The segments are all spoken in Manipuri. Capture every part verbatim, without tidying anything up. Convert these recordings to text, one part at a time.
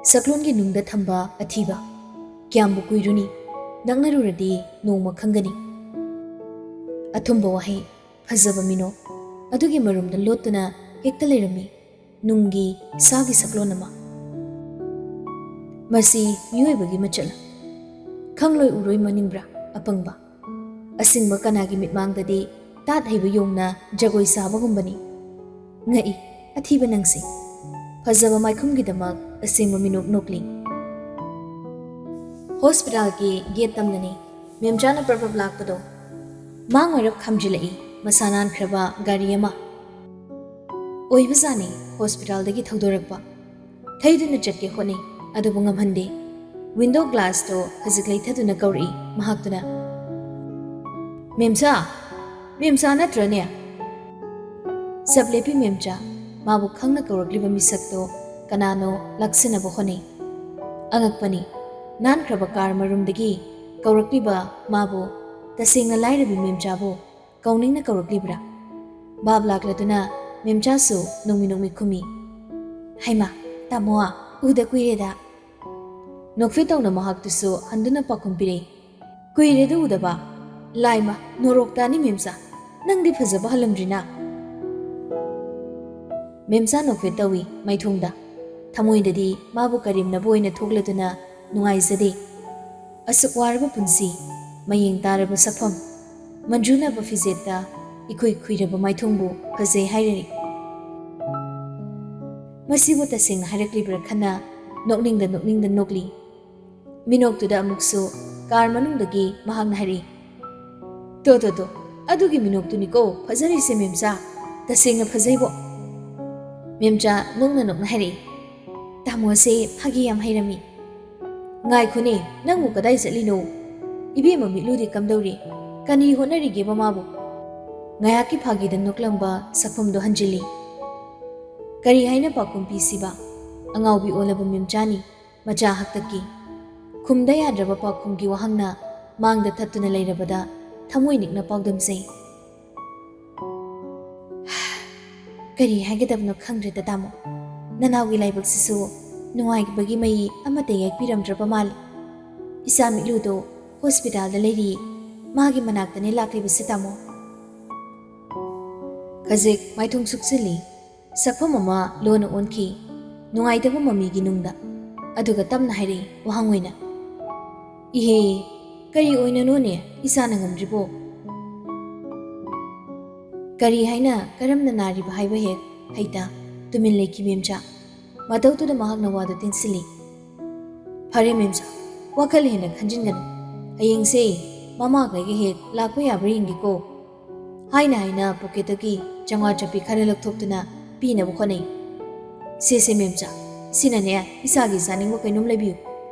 ꯁꯛꯂꯣꯟꯒꯤ ꯅꯨꯡꯗ ꯊꯝꯕ ꯑꯊꯤꯕ꯫ ꯀꯌꯥꯝꯕꯨ ꯀꯨꯏꯔꯨꯅꯤ, ꯅꯛꯅꯔꯨꯔꯗꯤ ꯅꯣꯡꯃ ꯈꯪꯒꯅꯤ꯫ ꯑꯊꯨꯝꯕ ꯋꯥꯍꯩ, ꯐꯖꯕ ꯃꯤꯅꯣꯛ, ꯑꯗꯨꯒꯤ ꯃꯔꯨꯝꯗ ꯂꯣꯠꯇꯨꯅ ꯍꯦꯛꯇ ꯂꯩꯔꯝꯃꯤ ꯅꯨꯡꯒꯤ ꯁꯥꯒꯤ ꯁꯛꯂꯣꯟ ꯑꯃ꯫ ꯃꯁꯤ ꯃꯤꯑꯣꯏꯕꯒꯤ ꯃꯆꯠꯂ? ꯈꯪꯂꯣꯏ ꯎꯔꯣꯏ ꯃꯅꯤꯡꯕ꯭ꯔꯥ ꯑꯄꯪꯕ? ꯑꯁꯤꯡꯕ ꯀꯅꯥꯒꯤ ꯃꯤꯠꯃꯥꯡꯗꯗꯤ ꯇꯥꯠ ꯍꯩꯕ ꯌꯣꯡꯅ ꯖꯒꯣꯏ ꯁꯥꯕꯒꯨꯝꯕꯅꯤ꯫ ꯉꯛꯏ, ꯑꯊꯤꯕ ꯅꯪꯁꯦ꯫ ꯐꯖꯕ ꯃꯥꯏꯈꯨꯝꯒꯤꯗꯃꯛ ꯑꯁꯦꯡꯕ ꯃꯤꯅꯣꯛ ꯅꯣꯛꯂꯤ꯫ ꯍꯣꯁꯄꯤꯇꯥꯜꯒꯤ ꯒꯦꯠ ꯇꯝꯅꯅꯤ ꯃꯦꯝꯆꯥꯅ ꯄ꯭ꯔꯞ ꯄ꯭ꯔꯞ ꯂꯥꯛꯄꯗꯣ꯫ ꯃꯥꯡ ꯑꯣꯏꯔꯞ ꯈꯥꯝꯖꯤꯜꯂꯛꯏ ꯃꯁꯥ ꯅꯥꯟꯈ꯭ꯔꯕ ꯒꯥꯔꯤ ꯑꯃ꯫ ꯑꯣꯏꯕꯖꯥꯠꯅꯤ, ꯍꯣꯁꯄꯤꯇꯥꯜꯗꯒꯤ ꯊꯧꯗꯣꯔꯛꯄ꯫ ꯊꯩꯗꯨꯅ ꯆꯠꯀꯦ ꯍꯣꯠꯅꯩ, ꯑꯗꯨꯕꯨ ꯉꯝꯍꯟꯗꯦ꯫ ꯋꯤꯟꯗꯣ ꯒ꯭ꯂꯥꯁꯇꯣ ꯈꯖꯤꯛ ꯂꯩꯊꯗꯨꯅ ꯀꯧꯔꯛꯏ ꯃꯍꯥꯛꯇꯨꯅ, "ꯃꯦꯝꯆꯥ! ꯃꯦꯝꯆꯥ ꯅꯠꯇ꯭ꯔꯅꯦ?" ꯆꯞ ꯂꯦꯞꯄꯤ ꯃꯦꯝꯆꯥ꯫ ꯃꯥꯕꯨ ꯈꯪꯅ ꯀꯧꯔꯛꯂꯤꯕ ꯃꯤꯁꯛꯇꯣ ꯀꯅꯥꯅꯣ ꯂꯥꯛꯁꯤꯟꯅꯕ ꯍꯣꯠꯅꯩ꯫ ꯑꯉꯛꯄꯅꯤ, ꯅꯥꯟꯈ꯭ꯔꯕ ꯀꯥꯔ ꯃꯔꯨꯝꯗꯒꯤ ꯀꯧꯔꯛꯂꯤꯕ ꯃꯥꯕꯨ ꯇꯁꯦꯡꯅ ꯂꯥꯏꯔꯕꯤ ꯃꯦꯝꯆꯥꯕꯨ ꯀꯧꯅꯤꯡꯅ ꯀꯧꯔꯛꯂꯤꯕ꯭ꯔꯥ? ꯚꯥꯞ ꯂꯥꯛꯂꯗꯨꯅ ꯃꯦꯝꯆꯥꯁꯨ ꯅꯣꯡꯃꯤ ꯅꯣꯡꯃꯤ ꯈꯨꯝꯃꯤ, "ꯍꯩꯃꯥ, ꯇꯥꯃꯣ, ꯎꯗ ꯀꯨꯏꯔꯦꯗ꯫" ꯅꯣꯛꯐꯦꯠ ꯇꯧꯅ ꯃꯍꯥꯛꯇꯨꯁꯨ ꯍꯟꯗꯨꯅ ꯄꯥꯎꯈꯨꯝ ꯄꯤꯔꯛꯏ, "ꯀꯨꯏꯔꯦꯗ ꯎꯗꯕ꯫ ꯂꯥꯏꯃ, ꯅꯣꯔꯣꯛꯇꯥꯅꯤ ꯃꯦꯝꯆꯥ, ꯅꯪꯗꯤ ꯐꯖꯕ ꯍꯜꯂꯝꯗ꯭ꯔꯤꯅ?" ꯃꯦꯝꯆꯥ ꯅꯣꯛꯐꯦꯠ ꯇꯧꯏ ꯃꯥꯏꯊꯣꯡꯗ꯫ ꯊꯃꯣꯏꯗꯗꯤ ꯃꯥꯕꯨ ꯀꯔꯦꯝꯅꯕ ꯑꯣꯏꯅ ꯊꯣꯛꯂꯗꯨꯅ ꯅꯨꯡꯉꯥꯏꯖꯗꯦ꯫ ꯑꯁꯨꯛ ꯋꯥꯔꯕ ꯄꯨꯟꯁꯤ, ꯃꯌꯦꯡ ꯇꯥꯔꯕ ꯁꯛꯐꯝ, ꯃꯟꯖꯨꯅꯕ ꯐꯤꯖꯦꯠꯇ ꯏꯈꯨꯏ ꯈꯨꯏꯔꯕ ꯃꯥꯏꯊꯣꯡꯕꯨ ꯐꯖꯩ ꯍꯥꯏꯔꯔꯤ꯫ ꯃꯁꯤꯕꯨ ꯇꯁꯦꯡꯅ ꯍꯥꯏꯔꯛꯂꯤꯕ꯭ꯔꯥ ꯈꯟꯅ ꯅꯣꯛꯅꯤꯡꯗ ꯅꯣꯛꯅꯤꯡꯗ ꯅꯣꯛꯂꯤ꯫ ꯃꯤꯅꯣꯛꯇꯨꯗ ꯑꯃꯨꯛꯁꯨ ꯀꯥꯔ ꯃꯅꯨꯡꯗꯒꯤ ꯃꯍꯥꯛꯅ ꯍꯥꯏꯔꯛꯏ, "ꯇꯣ, ꯇꯣ, ꯇꯣ, ꯑꯗꯨꯒꯤ ꯃꯤꯅꯣꯛꯇꯨꯅꯤꯀꯣ ꯐꯖꯔꯤꯁꯦ ꯃꯦꯝꯆꯥ, ꯇꯁꯦꯡꯅ ꯐꯖꯩꯕꯣ꯫" ꯃꯦꯝꯆꯥ ꯅꯣꯛꯅ ꯅꯣꯛꯅ ꯍꯥꯏꯔꯛꯏ, "ꯇꯥꯃꯣꯁꯦ ꯐꯥꯒꯤ ꯌꯥꯝ ꯍꯩꯔꯝꯃꯤ꯫" "ꯉꯥꯏꯈꯣꯅꯦ, ꯅꯪꯕꯨ ꯀꯗꯥꯏ ꯆꯠꯂꯤꯅꯣ? ꯏꯕꯦꯝꯃ ꯃꯤꯠꯂꯨꯗꯤ ꯀꯝꯗꯧꯔꯤ? ꯀꯅꯤ ꯍꯣꯠꯅꯔꯤꯒꯦꯕ ꯃꯥꯕꯨ?" ꯉꯥꯏꯍꯥꯛꯀꯤ ꯐꯥꯒꯤꯗ ꯅꯣꯛꯂꯝꯕ ꯁꯛꯐꯝꯗꯣ ꯍꯟꯖꯤꯜꯂꯤ꯫ ꯀꯔꯤ ꯍꯥꯏꯅ ꯄꯥꯎꯈꯨꯝ ꯄꯤꯁꯤꯕ? ꯑꯉꯥꯎꯕꯤ ꯑꯣꯜꯂꯕ ꯃꯦꯝꯆꯥꯅꯤ꯫ ꯃꯆꯥ ꯍꯥꯛꯇꯛꯀꯤ꯫ ꯈꯨꯝꯗ ꯌꯥꯗ꯭ꯔꯕ ꯄꯥꯎꯈꯨꯝꯒꯤ ꯋꯥꯍꯪꯅ ꯃꯥꯡꯗ ꯊꯠꯇꯨꯅ ꯂꯩꯔꯕꯗ ꯊꯃꯣꯏ ꯅꯤꯛꯅ ꯄꯥꯎꯗꯝꯖꯩ꯫ ꯀꯔꯤ ꯍꯥꯏꯒꯗꯕꯅꯣ ꯈꯪꯗ꯭ꯔꯦꯗ ꯇꯥꯃꯣ꯫ ꯅꯅꯥꯎꯒꯤ ꯂꯥꯏꯕꯛꯁꯤꯁꯨ ꯅꯨꯡꯉꯥꯏꯕꯒꯤ ꯃꯩ ꯑꯃꯠꯇ ꯌꯥꯏꯄꯤꯔꯝꯗ꯭ꯔꯕ ꯃꯥꯜꯂꯤ꯫ ꯏꯆꯥ ꯃꯤꯠꯂꯨꯗꯣ ꯍꯣꯁꯄꯤꯇꯥꯜꯗ ꯂꯩꯔꯤ꯫ ꯃꯥꯒꯤ ꯃꯅꯥꯛꯇꯅꯦ ꯂꯥꯛꯂꯤꯕꯁꯦ, ꯇꯥꯃꯣ꯫ ꯈꯖꯤꯛ ꯃꯥꯏꯊꯣꯡ ꯁꯨꯛꯆꯤꯜꯂꯤ꯫ ꯁꯛꯐꯝ ꯑꯃ ꯂꯣꯟꯅ ꯑꯣꯟꯈꯤ꯫ ꯅꯨꯡꯉꯥꯏꯇꯕ ꯃꯃꯤꯒꯤ ꯅꯨꯡꯗ꯫ ꯑꯗꯨꯒ ꯇꯞꯅ ꯍꯥꯏꯔꯛꯏ ꯋꯥꯍꯪ ꯑꯣꯏꯅ, "ꯏꯍꯦ, ꯀꯔꯤ ꯑꯣꯏꯅꯅꯣꯅꯦ ꯏꯆꯥꯅ ꯉꯝꯗ꯭ꯔꯤꯕꯣ?" ꯀꯔꯤ ꯍꯥꯏꯅ, ꯀꯔꯝꯅ ꯅꯥꯔꯤꯕ ꯍꯥꯏꯕ ꯍꯦꯛ ꯍꯩꯇ ꯇꯨꯃꯤꯟ ꯂꯩꯈꯤ ꯃꯦꯝꯆꯥ꯫ ꯃꯇꯧꯗꯨꯗ ꯃꯍꯥꯛꯅ ꯋꯥꯗꯨ ꯇꯤꯟꯁꯤꯜꯂꯤ꯫ "ꯐꯔꯦ ꯃꯦꯝꯆꯥ, ꯋꯥꯈꯜ ꯍꯦꯟꯅ ꯈꯟꯖꯤꯟꯒꯅꯨ꯫ ꯍꯌꯦꯡꯁꯦ ꯃꯃꯥꯈꯩꯒ ꯍꯦꯛ ꯂꯥꯛꯄ ꯌꯥꯕ꯭ꯔꯥ ꯌꯦꯡꯒꯦꯀꯣ꯫" ꯍꯥꯏꯅ ꯍꯥꯏꯅ ꯄꯣꯀꯦꯠꯇꯒꯤ ꯆꯥꯝꯃꯉꯥ ꯆꯞꯄꯤ ꯈꯔ ꯂꯧꯊꯣꯛꯇꯨꯅ ꯄꯤꯅꯕ ꯍꯣꯠꯅꯩ꯫ "ꯁꯦ ꯁꯦ ꯃꯦꯝꯆꯥ, ꯁꯤꯅꯅꯦ ꯏꯆꯥꯒꯤ ꯆꯥꯅꯤꯡꯕ ꯀꯩꯅꯣꯝ ꯂꯩꯕꯤꯌꯨ꯫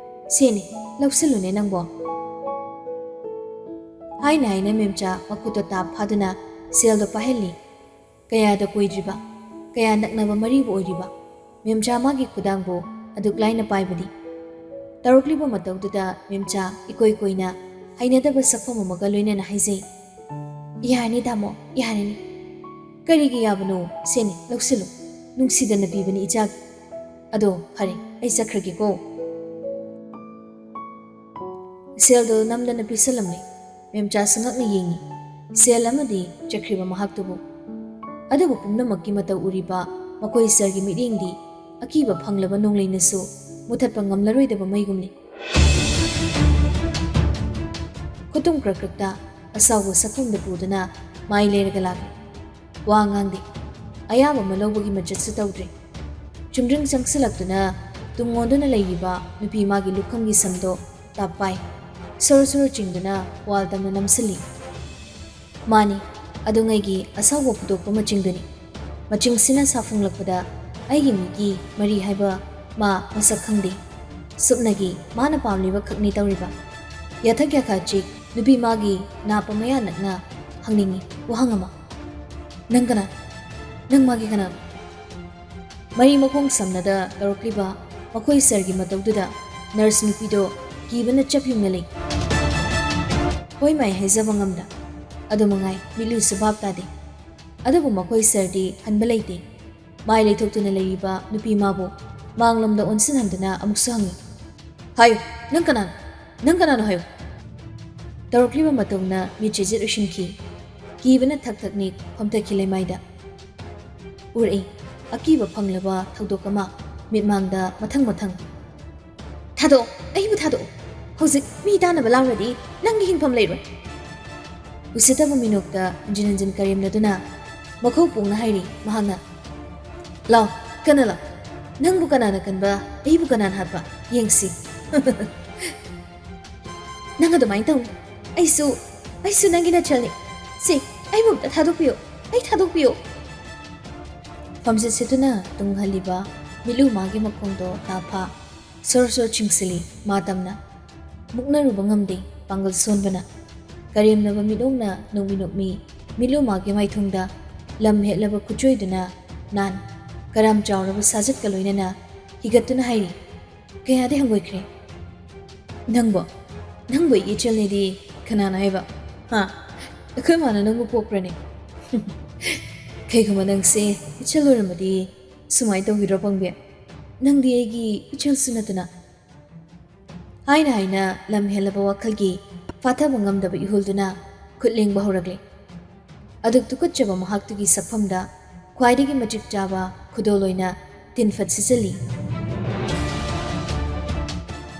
ꯁꯦꯅꯦ, ꯂꯧꯁꯤꯜꯂꯨꯅꯦ ꯅꯪꯕꯣ꯫" ꯍꯥꯏꯅ ꯍꯥꯏꯅ ꯃꯦꯝꯆꯥ ꯃꯈꯨꯠꯇꯣ ꯇꯥꯞ ꯐꯥꯗꯨꯅ ꯁꯦꯜꯗꯣ ꯄꯥꯏꯍꯜꯂꯤ꯫ ꯀꯌꯥꯗ ꯀꯣꯏꯗ꯭ꯔꯤꯕ, ꯀꯌꯥ ꯅꯛꯅꯕ ꯃꯔꯤꯕꯨ ꯑꯣꯏꯔꯤꯕ ꯃꯦꯝꯆꯥ ꯃꯥꯒꯤ ꯈꯨꯗꯥꯡꯕꯨ ꯑꯗꯨꯛ ꯂꯥꯏꯅ ꯄꯥꯏꯕꯗꯤ꯫ ꯇꯧꯔꯛꯂꯤꯕ ꯃꯇꯧꯗꯨꯗ ꯃꯦꯝꯆꯥ ꯏꯀꯣꯏ ꯀꯣꯏꯅ ꯍꯩꯅꯗꯕ ꯁꯛꯐꯝ ꯑꯃꯒ ꯂꯣꯏꯅꯅ ꯍꯥꯏꯖꯩ, "ꯌꯥꯔꯅꯤ ꯇꯥꯃꯣ, ꯌꯥꯔꯅꯤ꯫ ꯀꯔꯤꯒꯤ ꯌꯥꯕꯅꯣ? ꯁꯦꯅꯦ, ꯂꯧꯁꯤꯜꯂꯨ꯫ ꯅꯨꯡꯁꯤꯗꯅ ꯄꯤꯕꯅꯤ ꯏꯆꯥꯒꯤ꯫ ꯑꯗꯣ ꯐꯔꯦ, ꯑꯩ ꯆꯠꯈ꯭ꯔꯒꯦꯀꯣ꯫" ꯁꯦꯜꯗꯣ ꯅꯝꯗꯅ ꯄꯤꯁꯜꯂꯝꯃꯤ꯫ ꯃꯦꯝꯆꯥꯁꯨ ꯉꯛꯅ ꯌꯦꯡꯉꯤ꯫ ꯁꯦꯜ ꯑꯃꯗꯤ ꯆꯠꯈ꯭ꯔꯤꯕ ꯃꯍꯥꯛꯇꯨꯕꯨ꯫ ꯑꯗꯨꯕꯨ ꯄꯨꯝꯅꯃꯛꯀꯤ ꯃꯇꯧ ꯎꯔꯤꯕ ꯃꯈꯣꯏ ꯁꯔꯒꯤ ꯃꯤꯠꯌꯦꯡꯗꯤ ꯑꯀꯤꯕ ꯐꯪꯂꯕ ꯅꯣꯡꯂꯩꯅꯁꯨ ꯃꯨꯊꯠꯄ ꯉꯝꯂꯔꯣꯏꯗꯕ ꯃꯩꯒꯨꯝꯂꯤ꯫ ꯈꯨꯇꯨꯝ ꯀ꯭ꯔꯛ ꯀ꯭ꯔꯛꯇ ꯑꯁꯥꯎꯕ ꯁꯛꯐꯝꯗ ꯄꯨꯗꯨꯅ ꯃꯥꯏ ꯂꯩꯔꯒ ꯂꯥꯛꯂꯤ꯫ ꯋꯥ ꯉꯥꯡꯗꯦ꯫ ꯑꯌꯥꯕ ꯑꯃ ꯂꯧꯕꯒꯤ ꯃꯆꯠꯁꯨ ꯇꯧꯗ꯭ꯔꯦ꯫ ꯆꯨꯝꯗ꯭ꯔꯤꯡ ꯆꯪꯁꯤꯜꯂꯛꯇꯨꯅ ꯇꯨꯡ ꯑꯣꯟꯗꯨꯅ ꯂꯩꯔꯤꯕ ꯅꯨꯄꯤ ꯃꯥꯒꯤ ꯂꯨꯈꯝꯒꯤ ꯁꯝꯗꯣ ꯇꯥꯞ ꯄꯥꯏ꯫ ꯁꯣꯔꯣ ꯁꯣꯔꯣ ꯆꯤꯡꯗꯨꯅ ꯋꯥꯜ ꯇꯝꯅ ꯅꯝꯁꯤꯜꯂꯤ꯫ ꯃꯥꯅꯤ, ꯑꯗꯨꯉꯩꯒꯤ ꯑꯁꯥꯎꯕ ꯐꯨꯗꯣꯛꯄ ꯃꯆꯤꯡꯗꯨꯅꯤ꯫ ꯃꯆꯤꯡꯁꯤꯅ ꯁꯥꯐꯨꯡꯂꯛꯄꯗ ꯑꯩꯒꯤ ꯃꯤꯠꯀꯤ ꯃꯔꯤ ꯍꯥꯏꯕ ꯃꯥ ꯃꯁꯛ ꯈꯪꯗꯦ꯫ ꯁꯨꯞꯅꯒꯤ ꯃꯥꯅ ꯄꯥꯝꯂꯤꯕ ꯈꯛꯅꯤ ꯇꯧꯔꯤꯕ꯫ ꯌꯥꯊꯛ ꯌꯥꯈꯥ ꯆꯤꯛ ꯅꯨꯄꯤ ꯃꯥꯒꯤ ꯅꯥꯞꯄ ꯃꯌꯥ ꯅꯛꯅ ꯍꯪꯅꯤꯡꯏ ꯋꯥꯍꯪ ꯑꯃ꯫ "ꯅꯪ ꯀꯅꯥ? ꯅꯪ ꯃꯥꯒꯤ ꯀꯅꯥꯅꯣ?" ꯃꯔꯤ ꯃꯈꯣꯡ ꯁꯝꯅꯗ ꯇꯧꯔꯛꯂꯤꯕ ꯃꯈꯣꯏ ꯁꯔꯒꯤ ꯃꯇꯧꯗꯨꯗ ꯅꯔꯁ ꯅꯨꯄꯤꯗꯣ ꯀꯤꯕꯅ ꯆꯞ ꯌꯨꯡꯅ ꯂꯩ꯫ ꯍꯣꯏ ꯃꯥꯏ ꯍꯥꯏꯖꯕ ꯉꯝꯗ꯫ ꯑꯗꯨ ꯃꯉꯥꯏ, ꯃꯤꯠꯂꯨꯁꯨ ꯚꯥꯞ ꯇꯥꯗꯦ꯫ ꯑꯗꯨꯕꯨ ꯃꯈꯣꯏ ꯁꯔꯗꯤ ꯍꯟꯕ ꯂꯩꯇꯦ꯫ ꯃꯥꯏ ꯂꯩꯊꯣꯛꯇꯨꯅ ꯂꯩꯔꯤꯕ ꯅꯨꯄꯤ ꯃꯥꯕꯨ ꯃꯥꯡꯂꯣꯝꯗ ꯑꯣꯟꯁꯤꯟꯍꯟꯗꯨꯅ ꯑꯃꯨꯛꯁꯨ ꯍꯪꯉꯤ, "ꯍꯥꯏꯌꯨ, ꯅꯪ ꯀꯅꯥꯅꯣ? ꯅꯪ ꯀꯅꯥꯅꯣ ꯍꯥꯏꯌꯨ?" ꯇꯧꯔꯛꯂꯤꯕ ꯃꯇꯧꯅ ꯃꯤꯠ ꯆꯦꯖꯦꯠ ꯎꯏꯁꯤꯟꯈꯤ꯫ ꯀꯤꯕꯅ ꯊꯛ ꯊꯛ ꯅꯤꯛ ꯐꯝꯊꯈꯤ ꯂꯩꯃꯥꯏꯗ꯫ ꯎꯔꯛꯏ ꯑꯀꯤꯕ ꯐꯪꯂꯕ ꯊꯧꯗꯣꯛ ꯑꯃ ꯃꯤꯠꯃꯥꯡꯗ ꯃꯊꯪ ꯃꯊꯪ꯫ "ꯊꯥꯗꯣꯛꯑꯣ, ꯑꯩꯕꯨ ꯊꯥꯗꯣꯛꯑꯣ꯫ ꯍꯧꯖꯤꯛ ꯃꯤ ꯇꯥꯅꯕ ꯂꯥꯡꯂꯗꯤ ꯅꯪꯒꯤ ꯍꯤꯡꯐꯝ ꯂꯩꯔꯣꯏ꯫" ꯎꯁꯤꯠꯇꯕ ꯃꯤꯅꯣꯛꯇ ꯍꯟꯖꯤꯟ ꯍꯟꯖꯤꯟ ꯀꯔꯦꯝꯅꯗꯨꯅ ꯃꯈꯧ ꯄꯣꯡꯅ ꯍꯥꯏꯔꯤ ꯃꯍꯥꯛꯅ꯫ "ꯂꯥꯎ, ꯀꯟꯅ ꯂꯥꯎ꯫ ꯅꯪꯕꯨ ꯀꯅꯥꯅ ꯀꯟꯕ, ꯑꯩꯕꯨ ꯀꯅꯥꯅ ꯍꯥꯠꯄ? ꯌꯦꯡꯁꯤ꯫" "ꯅꯪ ꯑꯗꯨꯃꯥꯏꯅ ꯇꯧꯅꯨ꯫ ꯑꯩꯁꯨ, ꯑꯩꯁꯨ ꯅꯪꯒꯤ ꯅꯆꯜꯅꯤ꯫ ꯁꯤ, ꯑꯩꯕꯨ ꯑꯝꯇ ꯊꯥꯗꯣꯛꯄꯤꯌꯨ꯫ ꯑꯩ ꯊꯥꯗꯣꯛꯄꯤꯌꯨ꯫" ꯐꯝꯖꯤꯠ ꯁꯦꯠꯇꯨꯅ ꯇꯨꯡ ꯍꯜꯂꯤꯕ ꯃꯤꯠꯂꯨ ꯃꯥꯒꯤ ꯃꯈꯣꯡꯗꯣ ꯇꯥꯐꯥ ꯁꯣꯔ ꯁꯣꯔ ꯆꯤꯡꯁꯤꯜꯂꯤ ꯃꯥ ꯇꯝꯅ꯫ ꯃꯨꯛꯅꯔꯨꯕ ꯉꯝꯗꯦ ꯄꯥꯡꯒꯜ ꯁꯣꯟꯕꯅ꯫ ꯀꯔꯦꯝꯅꯕ ꯃꯤꯠꯂꯣꯡꯅ ꯅꯣꯛꯃꯤ ꯅꯣꯛꯃꯤ ꯃꯤꯠꯂꯨ ꯃꯥꯒꯤ ꯃꯥꯏꯊꯣꯡꯗ ꯂꯝ ꯍꯦꯠꯂꯕ ꯈꯨꯠꯆꯣꯏꯗꯨꯅ ꯅꯥꯟ ꯀꯔꯥꯝ ꯆꯥꯎꯔꯕ ꯁꯥꯖꯠꯀ ꯂꯣꯏꯅꯅ ꯍꯤꯒꯠꯇꯨꯅ ꯍꯥꯏꯔꯤ꯫ ꯀꯌꯥꯗꯤ ꯍꯪꯒꯣꯏꯈ꯭ꯔꯦ꯫ "ꯅꯪꯕꯣ, ꯅꯪꯕꯨ ꯑꯩꯒꯤ ꯏꯆꯜꯅꯦꯗꯤ ꯀꯅꯥꯅ ꯍꯥꯏꯕ? ꯍꯥ? ꯑꯩꯈꯣꯏ ꯃꯥꯅ ꯅꯪꯕꯨ ꯄꯣꯛꯄ꯭ꯔꯅꯦ?" "ꯀꯩꯒꯨꯝꯕ ꯅꯪꯁꯦ ꯏꯆꯜ ꯑꯣꯏꯔꯝꯃꯗꯤ ꯁꯨꯃꯥꯏꯅ ꯇꯧꯈꯤꯗ꯭ꯔꯣ ꯄꯪꯕꯤ? ꯅꯪꯗꯤ ꯑꯩꯒꯤ ꯏꯆꯜꯁꯨ ꯅꯠꯇꯅ꯫" ꯍꯥꯏꯅ ꯍꯥꯏꯅ ꯂꯝ ꯍꯦꯜꯂꯕ ꯋꯥꯈꯜꯒꯤ ꯐꯥꯊꯕ ꯉꯝꯗꯕ ꯏꯍꯨꯜꯗꯨꯅ ꯈꯨꯠ ꯂꯦꯡꯕ ꯍꯧꯔꯛꯂꯦ꯫ ꯑꯗꯨꯛ ꯇꯨꯀꯠꯆꯕ ꯃꯍꯥꯛꯇꯨꯒꯤ ꯁꯛꯐꯝꯗ ꯈ꯭ꯋꯥꯏꯗꯒꯤ ꯃꯇꯤꯛ ꯆꯥꯕ ꯈꯨꯗꯣꯜ ꯑꯣꯏꯅ ꯇꯤꯟꯐꯠ ꯁꯤꯠꯆꯜꯂꯤ꯫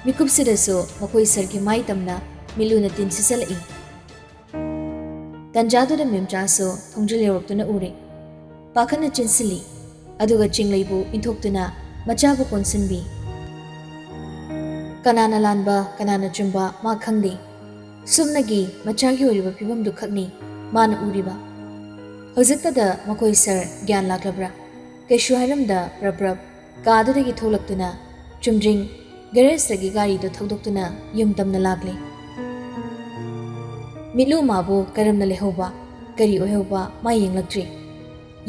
ꯃꯤꯀꯨꯞꯁꯤꯗꯁꯨ ꯃꯈꯣꯏ ꯁꯔꯒꯤ ꯃꯥꯏ ꯇꯝꯅ ꯃꯤꯠꯂꯨꯅ ꯇꯤꯟ ꯁꯤꯠꯆꯜꯂꯛꯏ꯫ ꯇꯟꯖꯥꯗꯨꯗ ꯃꯦꯝꯆꯥꯁꯨ ꯊꯣꯡꯖꯤꯜ ꯌꯧꯔꯛꯇꯨꯅ ꯎꯔꯦ꯫ ꯄꯥꯈꯠꯅ ꯆꯦꯟꯁꯤꯜꯂꯤ꯫ ꯑꯗꯨꯒ ꯆꯤꯡꯂꯩꯕꯨ ꯏꯟꯊꯣꯛꯇꯨꯅ ꯃꯆꯥꯕꯨ ꯀꯣꯟꯁꯤꯟꯕꯤ꯫ ꯀꯅꯥꯅ ꯂꯥꯟꯕ, ꯀꯅꯥꯅ ꯆꯨꯝꯕ ꯃꯥ ꯈꯪꯗꯦ꯫ ꯁꯨꯞꯅꯒꯤ ꯃꯆꯥꯒꯤ ꯑꯣꯏꯔꯤꯕ ꯐꯤꯕꯝꯗꯨ ꯈꯛꯅꯤ ꯃꯥꯅ ꯎꯔꯤꯕ꯫ ꯍꯧꯖꯤꯛꯇꯗ ꯃꯈꯣꯏ ꯁꯔ ꯒ꯭ꯌꯥꯟ ꯂꯥꯛꯂꯕ꯭ꯔꯥ? ꯀꯩꯁꯨ ꯍꯥꯏꯔꯝꯗ ꯄ꯭ꯔꯞ ꯄ꯭ꯔꯞ ꯀꯥꯗꯨꯗꯒꯤ ꯊꯣꯛꯂꯛꯇꯨꯅ ꯆꯨꯝꯗ꯭ꯔꯤꯡ ꯒꯦꯔꯦꯖꯇꯒꯤ ꯒꯥꯔꯤꯗꯨ ꯊꯧꯗꯣꯛꯇꯨꯅ ꯌꯨꯝ ꯇꯝꯅ ꯂꯥꯛꯂꯦ꯫ ꯃꯤꯠꯂꯨ ꯃꯥꯕꯨ ꯀꯔꯝꯅ ꯂꯩꯍꯧꯕ, ꯀꯔꯤ ꯑꯣꯏꯍꯧꯕ ꯃꯥ ꯌꯦꯡꯂꯛꯇ꯭ꯔꯤ꯫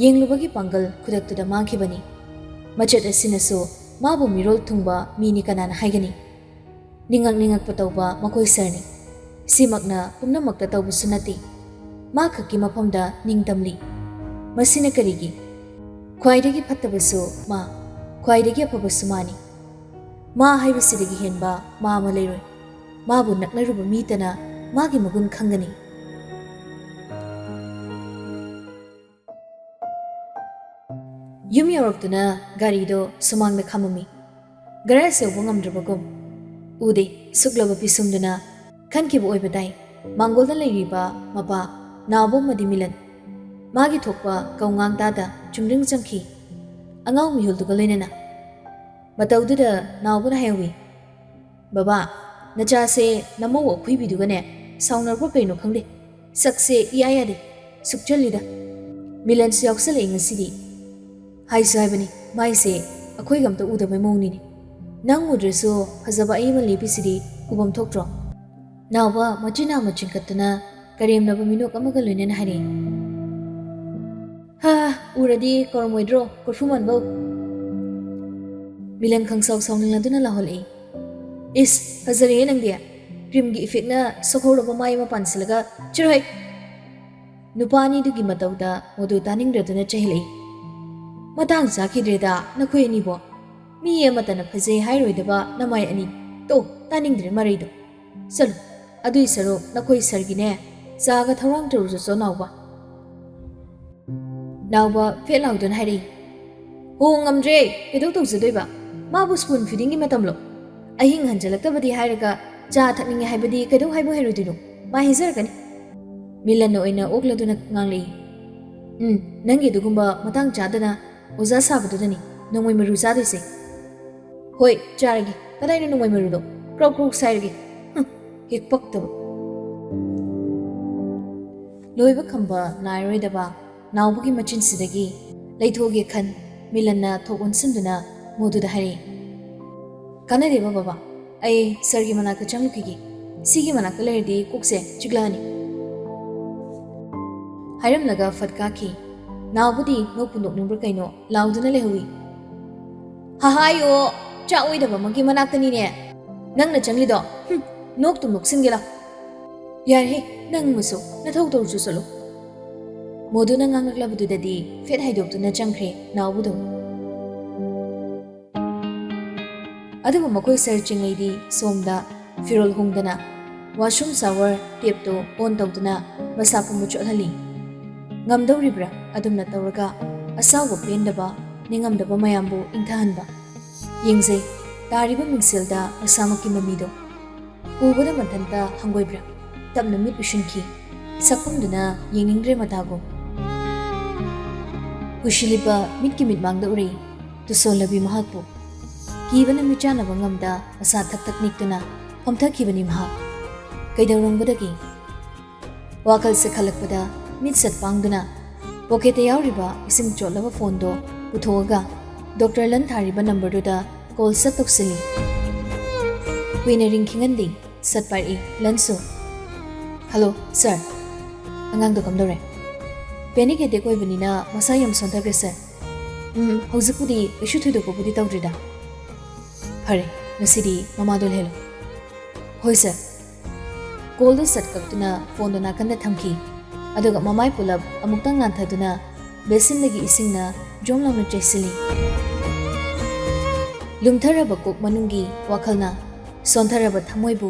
ꯌꯦꯡꯂꯨꯕꯒꯤ ꯄꯥꯡꯒꯜ ꯈꯨꯗꯛꯇꯨꯗ ꯃꯥꯡꯈꯤꯕꯅꯤ꯫ ꯃꯆꯦꯠ ꯑꯁꯤꯅꯁꯨ ꯃꯥꯕꯨ ꯃꯤꯔꯣꯜ ꯊꯨꯡꯕ ꯃꯤꯅꯤ ꯀꯅꯥꯅ ꯍꯥꯏꯒꯅꯤ? ꯅꯤꯡꯉꯛ ꯅꯤꯡꯉꯛꯄ ꯇꯧꯕ ꯃꯈꯣꯏ ꯁꯔꯅꯤ꯫ ꯁꯤꯃꯛꯅ ꯄꯨꯝꯅꯃꯛꯇ ꯇꯧꯕꯁꯨ ꯅꯠꯇꯦ꯫ ꯃꯥ ꯈꯛꯀꯤ ꯃꯐꯝꯗ ꯅꯤꯡꯇꯝꯂꯤ꯫ ꯃꯁꯤꯅ ꯀꯔꯤꯒꯤ? ꯈ꯭ꯋꯥꯏꯗꯒꯤ ꯐꯠꯇꯕꯁꯨ ꯃꯥ, ꯈ꯭ꯋꯥꯏꯗꯒꯤ ꯑꯐꯕꯁꯨ ꯃꯥꯅꯤ꯫ ꯃꯥ ꯍꯥꯏꯕꯁꯤꯗꯒꯤ ꯍꯦꯟꯕ ꯃꯥ ꯑꯃ ꯂꯩꯔꯣꯏ꯫ ꯃꯥꯕꯨ ꯅꯛꯅꯔꯨꯕ ꯃꯤꯇꯅ ꯃꯥꯒꯤ ꯃꯒꯨꯟ ꯈꯪꯒꯅꯤ꯫ ꯌꯨꯝ ꯌꯧꯔꯛꯇꯨꯅ ꯒꯥꯔꯤꯗꯣ ꯁꯨꯃꯥꯡꯗ ꯈꯥꯝꯃꯝꯃꯤ꯫ ꯒꯔꯥꯖ ꯌꯧꯕ ꯉꯝꯗ꯭ꯔꯕꯒꯨꯝ ꯎꯗꯦ ꯁꯨꯛꯂꯕ ꯄꯤꯁꯨꯝꯗꯨꯅ ꯈꯟꯈꯤꯕ ꯑꯣꯏꯕ ꯇꯥꯏ꯫ ꯃꯥꯡꯒꯣꯜꯗ ꯂꯩꯔꯤꯕ ꯃꯄꯥ ꯅꯥꯎꯕ ꯑꯃꯗꯤ ꯃꯤꯂꯟ ꯃꯥꯒꯤ ꯊꯣꯛꯄ ꯀꯧꯉꯥꯡ ꯇꯥꯗ ꯆꯨꯝꯗ꯭ꯔꯤꯡ ꯆꯪꯈꯤ꯫ ꯑꯉꯥꯎ ꯃꯤꯍꯨꯜꯗꯨꯒ ꯂꯣꯏꯅꯅ꯫ ꯃꯇꯧꯗꯨꯗ ꯅꯥꯎꯕꯅ ꯍꯥꯏꯍꯧꯏ, "ꯕꯕꯥ, ꯅꯆꯥꯁꯦ ꯅꯃꯧ ꯑꯈꯨꯏꯕꯤꯗꯨꯒꯅꯦ ꯁꯥꯎꯅꯔꯛꯄ ꯀꯩꯅꯣ ꯈꯪꯗꯦ꯫ ꯁꯛꯁꯦ ꯏꯌꯥ ꯌꯥꯗꯦ꯫ ꯁꯨꯛꯆꯜꯂꯤꯗ꯫ ꯃꯤꯂꯟꯁꯨ ꯌꯥꯎꯁꯜꯂꯛꯏ ꯉꯁꯤꯗꯤ꯫ ꯍꯥꯏꯁꯨ ꯍꯥꯏꯕꯅꯤ, ꯃꯥꯏꯁꯦ ꯑꯩꯈꯣꯏꯒ ꯑꯝꯇ ꯎꯗꯕꯩ ꯃꯑꯣꯡꯅꯤꯅꯦ꯫ ꯅꯪ ꯎꯗ꯭ꯔꯁꯨ ꯐꯖꯕ ꯑꯩ ꯑꯃ ꯂꯦꯞꯄꯤꯁꯤꯗꯤ ꯎꯐꯝ ꯊꯣꯛꯇ꯭ꯔꯣ?" ꯅꯥꯎꯕ ꯃꯆꯤꯟ ꯅꯥꯝꯃ ꯆꯤꯡꯈꯠꯇꯨꯅ ꯀꯔꯦꯝꯅꯕ ꯃꯤꯅꯣꯛ ꯑꯃꯒ ꯂꯣꯏꯅꯅ ꯍꯥꯏꯔꯛꯏ꯫ "ꯍꯥ, ꯎꯔꯗꯤ ꯀꯧꯔꯝꯃꯣꯏꯗ꯭ꯔꯣ, ꯀꯣꯔꯐꯨ ꯃꯥꯟꯕꯧ?" ꯃꯤꯂꯟ ꯈꯪꯁꯥꯎ ꯁꯥꯎꯅꯤꯡꯂꯗꯨꯅ ꯂꯥꯎꯍꯜꯂꯛꯏ꯫ "ꯏꯁ, ꯐꯖꯔꯦꯍꯦ ꯅꯪꯗꯤ꯫ ꯀ꯭ꯔꯤꯝꯒꯤ ꯏꯐꯦꯛꯅ ꯁꯣꯛꯍꯧꯔꯕ ꯃꯥꯏ ꯑꯃ ꯄꯥꯟꯁꯤꯜꯂꯒ, ꯆꯠꯂꯣꯍꯦ!" ꯅꯨꯄꯥ ꯑꯅꯤꯗꯨꯒꯤ ꯃꯇꯧꯗ ꯃꯗꯨ ꯇꯥꯅꯤꯡꯗ꯭ꯔꯗꯨꯅ ꯆꯩꯍꯜꯂꯛꯏ꯫ "ꯃꯇꯥꯡ ꯆꯥꯈꯤꯗ꯭ꯔꯦꯗ ꯅꯈꯣꯏ ꯑꯅꯤꯕꯣ꯫ ꯃꯤ ꯑꯃꯠꯇꯅ ꯐꯖꯩ ꯍꯥꯏꯔꯣꯏꯗꯕ ꯅꯃꯥꯏ ꯑꯅꯤ꯫ ꯇꯣ, ꯇꯥꯅꯤꯡꯗ꯭ꯔꯦ ꯃꯔꯩꯗꯣ꯫ ꯆꯠꯂꯨ, ꯑꯗꯨꯏ ꯁꯔꯨꯛ ꯅꯈꯣꯏ ꯁꯥꯔꯒꯤꯅꯦ ꯆꯥꯒ ꯊꯧꯔꯥꯡ ꯇꯧꯔꯨꯆꯣ ꯅꯥꯎꯕ꯫" ꯅꯥꯎꯕ ꯐꯦꯠ ꯂꯥꯎꯗꯨꯅ ꯍꯥꯏꯔꯛꯏ꯫ "ꯍꯣ, ꯉꯝꯗ꯭ꯔꯦ, ꯀꯩꯗꯧ ꯇꯧꯖꯗꯣꯏꯕ? ꯃꯥꯕꯨ ꯁ꯭ꯄꯨꯟ ꯐꯤꯗꯤꯡꯒꯤ ꯃꯇꯝꯂꯣ? ꯑꯍꯤꯡ ꯍꯟꯖꯜꯂꯛꯇꯕꯗꯤ ꯍꯥꯏꯔꯒ ꯆꯥ ꯊꯛꯅꯤꯡꯉꯦ ꯍꯥꯏꯕꯗꯤ ꯀꯩꯗꯧ ꯍꯥꯏꯕ ꯍꯩꯔꯣꯏꯗꯣꯏꯅꯣ? ꯃꯥ ꯍꯦꯟꯖꯔꯛꯀꯅꯤ꯫" ꯃꯤꯂꯟꯅ ꯑꯣꯏꯅ ꯑꯣꯛꯂꯗꯨꯅ ꯉꯥꯡꯂꯛꯏ꯫ "ꯎꯝ, ꯅꯪꯒꯤ ꯑꯗꯨꯒꯨꯝꯕ ꯃꯇꯥꯡ ꯆꯥꯗꯅ ꯑꯣꯖꯥ ꯁꯥꯕꯗꯨꯗꯅꯤ ꯅꯣꯡꯃꯩ ꯃꯔꯨ ꯆꯥꯗꯣꯏꯁꯦ꯫" "ꯍꯣꯏ, ꯆꯥꯔꯒꯦ꯫ ꯀꯗꯥꯏꯅꯣ ꯅꯣꯡꯃꯩ ꯃꯔꯨꯗꯣ? ꯀ꯭ꯔꯧ ꯀ꯭ꯔꯧ ꯁꯥꯏꯔꯒꯦ꯫ ꯍꯨꯝ, ꯍꯦꯛ ꯄꯛꯇꯕ꯫" ꯂꯣꯏꯕ ꯈꯝꯕ ꯅꯥꯏꯔꯣꯏꯗꯕ ꯅꯥꯎꯕꯒꯤ ꯃꯆꯤꯟꯁꯤꯗꯒꯤ ꯂꯩꯊꯣꯛꯑꯒꯦ ꯈꯟ ꯃꯤꯂꯟꯅ ꯊꯣꯛ ꯑꯣꯟꯁꯤꯟꯗꯨꯅ ꯃꯣꯗꯨꯗ ꯍꯥꯏꯔꯛꯏ꯫ "ꯀꯥꯟꯅꯗꯦꯕ ꯕꯕꯥ, ꯑꯩ ꯁꯥꯔꯒꯤ ꯃꯅꯥꯛꯇ ꯆꯪꯂꯨꯈꯤꯒꯦ꯫ ꯁꯤꯒꯤ ꯃꯅꯥꯛꯇ ꯂꯩꯔꯗꯤ ꯀꯣꯛꯁꯦ ꯆꯤꯛꯂꯛꯑꯅꯤ꯫" ꯍꯥꯏꯔꯝꯂꯒ ꯐꯠ ꯀꯥꯈꯤ꯫ ꯅꯥꯎꯕꯗꯤ ꯅꯣꯛꯄꯨ ꯅꯣꯛꯅꯤꯡꯕ꯭ꯔꯥ ꯀꯩꯅꯣ ꯂꯥꯎꯗꯨꯅ ꯂꯩꯍꯧꯏ꯫ "ꯍꯍꯥꯏꯌꯣ, ꯆꯥꯛ ꯑꯣꯏꯗꯕ ꯑꯃꯒꯤ ꯃꯅꯥꯛꯇꯅꯤꯅꯦ ꯅꯪꯅ ꯆꯪꯂꯤꯗꯣ꯫ ꯍꯨꯝ, ꯅꯣꯛꯇꯨꯝ ꯅꯣꯛꯁꯤꯟꯒꯦ ꯂꯥꯎ꯫" "ꯌꯥꯔꯦꯍꯦ, ꯅꯪ ꯑꯃꯁꯨ ꯅꯊꯧ ꯇꯧꯔꯨꯆꯣ ꯆꯠꯂꯣ꯫" ꯃꯣꯗꯨꯅ ꯉꯥꯡꯂꯛꯂꯕꯗꯨꯗꯗꯤ ꯐꯦꯠ ꯍꯥꯏꯗꯣꯛꯇꯨꯅ ꯆꯪꯈ꯭ꯔꯦ ꯅꯥꯎꯕꯗꯣ꯫ ꯑꯗꯨꯕꯨ ꯃꯈꯣꯏ ꯁꯥꯔ ꯆꯤꯡꯂꯩꯗꯤ ꯁꯣꯝꯗ ꯐꯤꯔꯣꯜ ꯍꯣꯡꯗꯅ washroom shower tap two on ꯇꯧꯗꯨꯅ ꯃꯁꯥ ꯄꯨꯝꯕ ꯆꯣꯠꯍꯜꯂꯤ꯫ ꯉꯝꯗꯧꯔꯤꯕ꯭ꯔꯥ ꯑꯗꯨꯝꯅ ꯇꯧꯔꯒ ꯑꯁꯥꯎꯕ ꯄꯦꯟꯗꯕ ꯅꯤꯡꯉꯝꯗꯕ ꯃꯌꯥꯝꯕꯨ ꯏꯪꯊꯍꯟꯕ? ꯌꯦꯡꯖꯩ ꯇꯥꯔꯤꯕ ꯃꯤꯡꯁꯦꯜꯗ ꯃꯁꯥꯃꯛꯀꯤ ꯃꯃꯤꯗꯣ꯫ ꯎꯕꯗ ꯃꯊꯟꯇ ꯍꯪꯒꯣꯏꯕ꯭ꯔꯥ? ꯇꯞꯅ ꯃꯤꯠ ꯎꯏꯁꯤꯟꯈꯤ꯫ ꯁꯛꯐꯝꯗꯨꯅ ꯌꯦꯡꯅꯤꯡꯗ꯭ꯔꯦ ꯃꯇꯥꯒꯨꯝ꯫ ꯎꯏꯁꯤꯜꯂꯤꯕ ꯃꯤꯠꯀꯤ ꯃꯤꯠꯃꯥꯡꯗ ꯎꯔꯛꯏ ꯇꯨꯁꯣꯜꯂꯕꯤ ꯃꯍꯥꯛꯄꯨ꯫ ꯀꯤꯕꯅ ꯃꯤꯠꯆꯥꯟꯅꯕ ꯉꯝꯗ ꯃꯁꯥ ꯊꯛ ꯊꯛ ꯅꯤꯛꯇꯨꯅ ꯐꯝꯊꯈꯤꯕꯅꯤ ꯃꯍꯥꯛ꯫ ꯀꯩꯗꯧꯔꯝꯒꯗꯒꯦ? ꯋꯥꯈꯜꯁꯦ ꯈꯜꯂꯛꯄꯗ ꯃꯤꯠ ꯁꯠ ꯄꯥꯡꯗꯨꯅ ꯄꯣꯀꯦꯠꯇ ꯌꯥꯎꯔꯤꯕ ꯏꯁꯤꯡ ꯆꯣꯠꯂꯕ ꯐꯣꯟꯗꯣ ꯄꯨꯊꯣꯛꯑꯒ ꯗꯣꯛꯇꯔ ꯂꯟ ꯊꯥꯔꯤꯕ ꯅꯝꯕꯔꯗꯨꯗ ꯀꯣꯜ ꯁꯠ ꯇꯧꯁꯤꯜꯂꯤ꯫ ꯀꯨꯏꯅ ꯔꯤꯡ ꯈꯤꯡꯍꯟꯗꯦ, ꯁꯠ ꯄꯥꯏꯔꯛꯏ ꯂꯟꯁꯨ꯫ "ꯍꯜꯂꯣ ꯁꯥꯔ, ꯑꯉꯥꯡꯗꯣ ꯀꯝꯗꯧꯔꯦ?" "ꯄꯦꯅꯤꯛ ꯑꯦꯇꯦꯛ ꯑꯣꯏꯕꯅꯤꯅ ꯃꯁꯥ ꯌꯥꯝ ꯁꯣꯟꯊꯈ꯭ꯔꯦ ꯁꯥꯔ꯫ ꯎꯝ, ꯍꯧꯖꯤꯛꯄꯨꯗꯤ ꯀꯩꯁꯨ ꯊꯣꯏꯗꯣꯛꯄꯕꯨꯗꯤ ꯇꯧꯗ꯭ꯔꯤꯗ꯫" "ꯐꯔꯦ, ꯉꯁꯤꯗꯤ ꯃꯃꯥꯗꯣ ꯂꯩꯍꯜꯂꯣ꯫" "ꯍꯣꯏ ꯁꯥꯔ꯫" ꯀꯣꯜꯗꯨ ꯁꯠ ꯀꯛꯇꯨꯅ ꯐꯣꯟꯗꯨ ꯅꯥꯀꯟꯗ ꯊꯝꯈꯤ꯫ ꯑꯗꯨꯒ ꯃꯃꯥꯏ ꯄꯨꯂꯞ ꯑꯃꯨꯛꯇꯪ ꯅꯥꯟꯊꯗꯨꯅ ꯕꯦꯁꯤꯟꯗꯒꯤ ꯏꯁꯤꯡꯅ ꯖꯣꯝ ꯂꯥꯎꯅ ꯆꯩꯁꯤꯜꯂꯤ꯫ ꯂꯨꯝꯊꯔꯕ ꯀꯣꯛ ꯃꯅꯨꯡꯒꯤ ꯋꯥꯈꯜꯅ ꯁꯣꯟꯊꯔꯕ ꯊꯃꯣꯏꯕꯨ